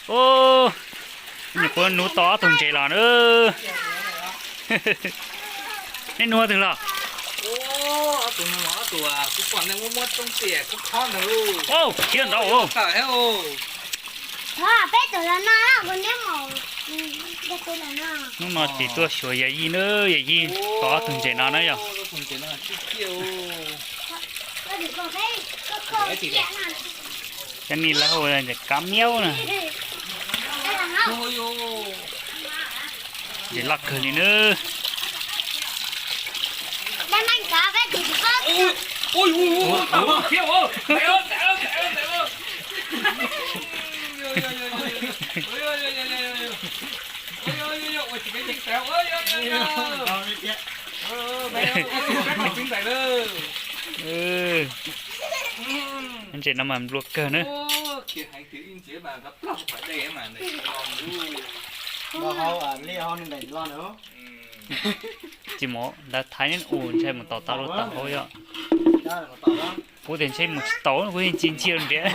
Ub, nyuam qhuav nuv tau ob tug ntses los na. Nej nuv twg los? Ub, khiav ntau. Hnub no ces tuaj xyuas yawm yij na, yawm yij tau ob tug ntses no na yog. Cov nej lawv hu ntses kab miaub na. Ntses loj kawg li na. Ntses no mas nplua kawg na. Tsis mus ntawd thaiv ub ntshai mus tom tau lub tau hauv yom. Kuv tias ntshe mus tsis tau, kuv yeej tsis ntsia nrhiav.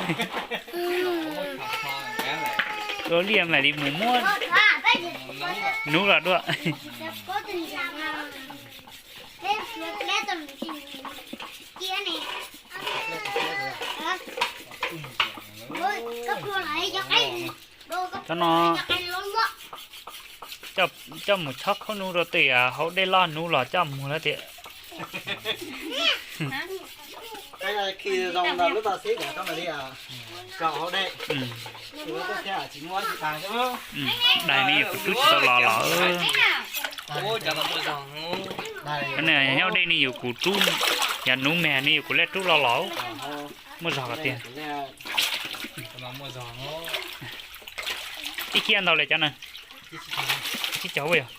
Ua li mam li mus muab nuv los dua. Cov no coj mus chob khaub nub rau tej hauv dej loj nuv los coj mus lawm tiag. Daim no yog kuv rub tsis tau los los. Nyob dej ne yog kuv rub, yog nuv me ne yog kuv lej rub los los. Muaj zog tiag. Ib kiag ntau li cov na. Tsib caug yog.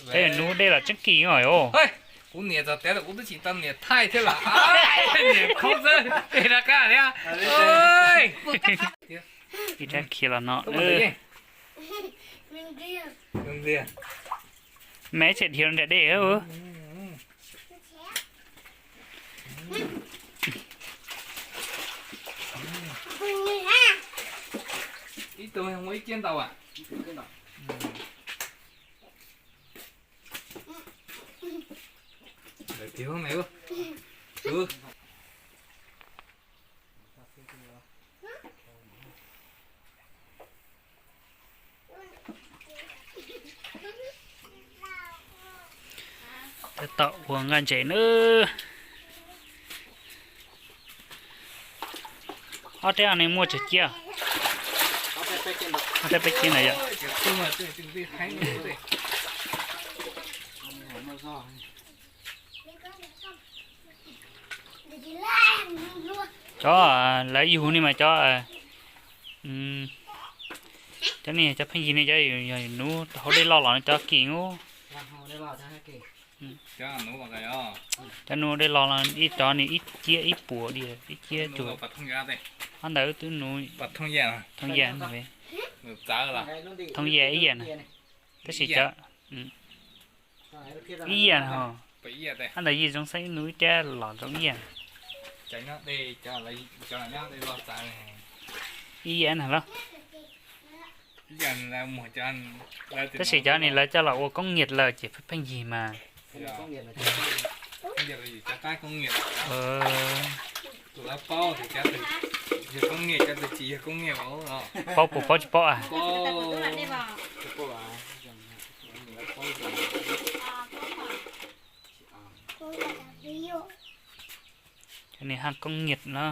Peb nuv dej los tseeb kis os. Kuv niam txog tiav kuv twb tsis tau niam thaij thiab los niam khaub xwb es rov qab thiab. Ib rab khiav los no. Me tseem dhia nram dej. Ib tug muaj ib kiab ntau. Tab tom ua nqaij ntses nawb. Ob rab ne muaj tsawg kiab? Ob rab peb kiab ntawd yom. Cov lawv yug ne mas cov, cov ne cov pheej yig ne cov yog nuv hauv dej loj los cov kis ub. Cov nuv dej loj los ib cov ne ib ciab ib puas li, ib ciab cuag. Ob ntawd twb nuv thoob yam, thoob yam ib yam na. Tab sis cov ib yam ho, ob ntawd yig zoo xeeb, nuv ib rab los zoo ib yam. Ib yam na los. Tab sis cov ne lawv coj los ua koob nyiaj lawm ces pheej yig mas. Paub puas paub tsis paub a? Cov ne haj koob nyiaj no,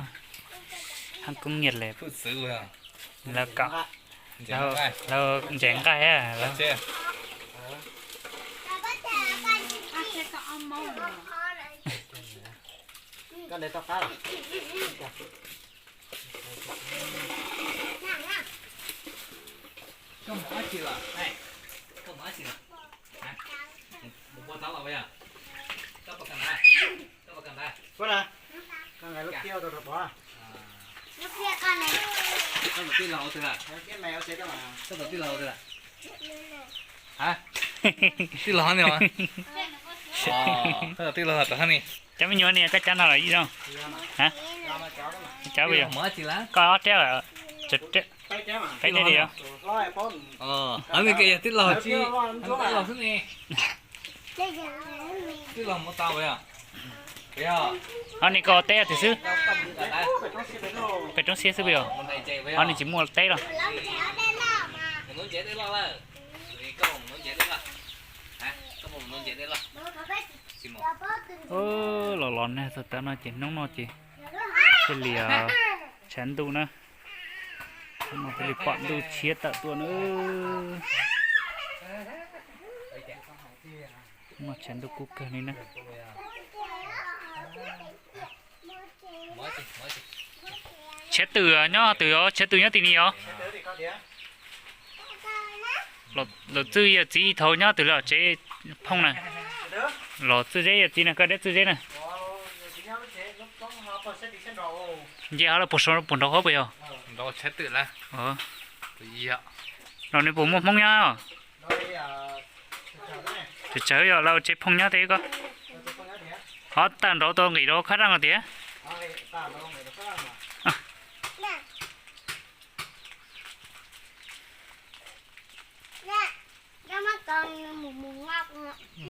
haj koob nyiaj li. Lawv kom, lawv ntsev nqaij. Twb los ne os. Cov me nyuam ne koj cab no los ib zaug? Cab puas yog? Koj ob rab lawm. Peb rab li os. Ob ne koj teb twb xwb. Pem roob siab xwb puas yog? Ob ne tsis muaj teb los? Los los nag txog tav no ces hnub no ces thiaj li tshav ntuj na. Hnub no thiaj li pom ntuj tshiab tawm tuaj na. Hnub no tshav ntuj kub kawg li na. Tshiab twm nyob twg os? Tshiab twm nyob tim ni os. Los txwj yawm txiv thaum nyob twg los tsev phooj na? Los txwj zeb yawm txiv na, koj deb txwj zeb na. Nce hov los puag nraud hov puas yog? Los nws puas muaj hmoob nyob? Tsawg tsawg yog lawv tsev phooj nyob tej ko. Hov tawm nraud tau nqis rau khab raj no tiag.